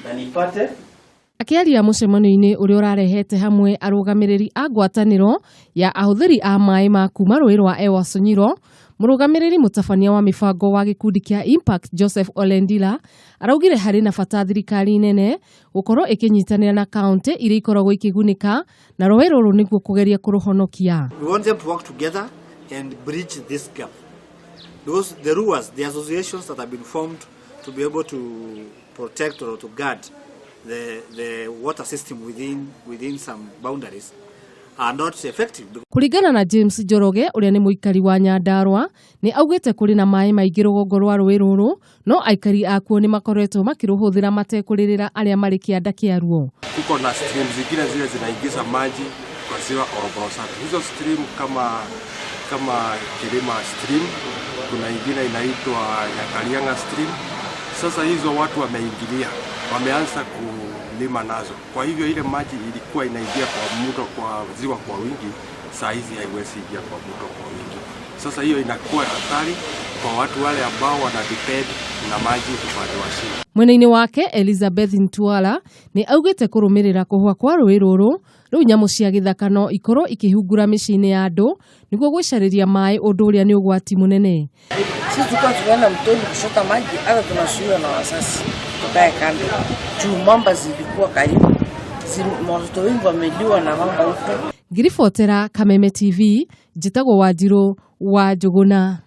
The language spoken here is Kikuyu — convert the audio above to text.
Na nipate Akĩaria mũcemanio-inĩ ũrĩa ũrarehete hamwe arũgamĩrĩri a ngwatanĩro ya ahũthĩri a maĩ ma kuma rũĩ rwa Ewaso Nyiro, mũrũgamĩrĩri mũtabania wa mĩbango wa gĩkundi kĩa Impact Joseph Olendila araugire harĩ na bata thirikari nene gũkorwo ĩkĩnyitanĩra na kaunti iria ikoragwo ikĩgunĩka na rũĩ rũrũ nĩguo kũgeria kũrũhonokia. We want them to work together and bridge this gap. Because the RUAs, the associations that have been formed to be able to protect or to guard the water system within some boundaries are not effective. Kũringana na James Njoroge ũrĩa nĩ mũikari wa Nyandarua nĩ augĩte kũrĩ na maĩ maingĩ rũgongo rwa rũĩ rũrũ no aikari akuo nĩ makoretwo makĩrũhũthĩra matekũrĩrĩra arĩa marĩ kĩanda kĩaruo. Kuko na stream zingine zile zinaingiza maji kwa ziwa Olbolosat. Hizo stream kama Kilima stream, kuna ingine inaitwa Nyakalianga stream. Sasa hizo watu wameingilia, wameanza kulima nazo. Kwa hivyo ile maji ilikuwa inaingia kwa mto, kwa ziwa kwa wingi, saa hizi haiwezi ingia kwa mto kwa wingi. Sasa hiyo inakuwa hatari kwa watu wale ambao wana depend na maji upande wa chini. Mwena-inĩ wake Elizabeth Ntwala nĩ augĩte kũrũmĩrĩra kũhwa kwa rũĩ rũrũ rĩu nyamũ cia gĩthaka no ikorwo ikĩhungura mĩciĩ-inĩ ya andũ nĩguo gwĩcarĩria maĩ, ũndũ ũrĩa nĩ ũgwati mũnene. Sisi tulikuwa tunaenda mtoni kushota maji, hata tunasuiwa na wasasi tukae kando juu mamba zilikuwa karibu, watoto wengi wameliwa na mamba huko. Ngiribotera Kameme TV, njĩtagwo Wanjirũ wa Njũgũna.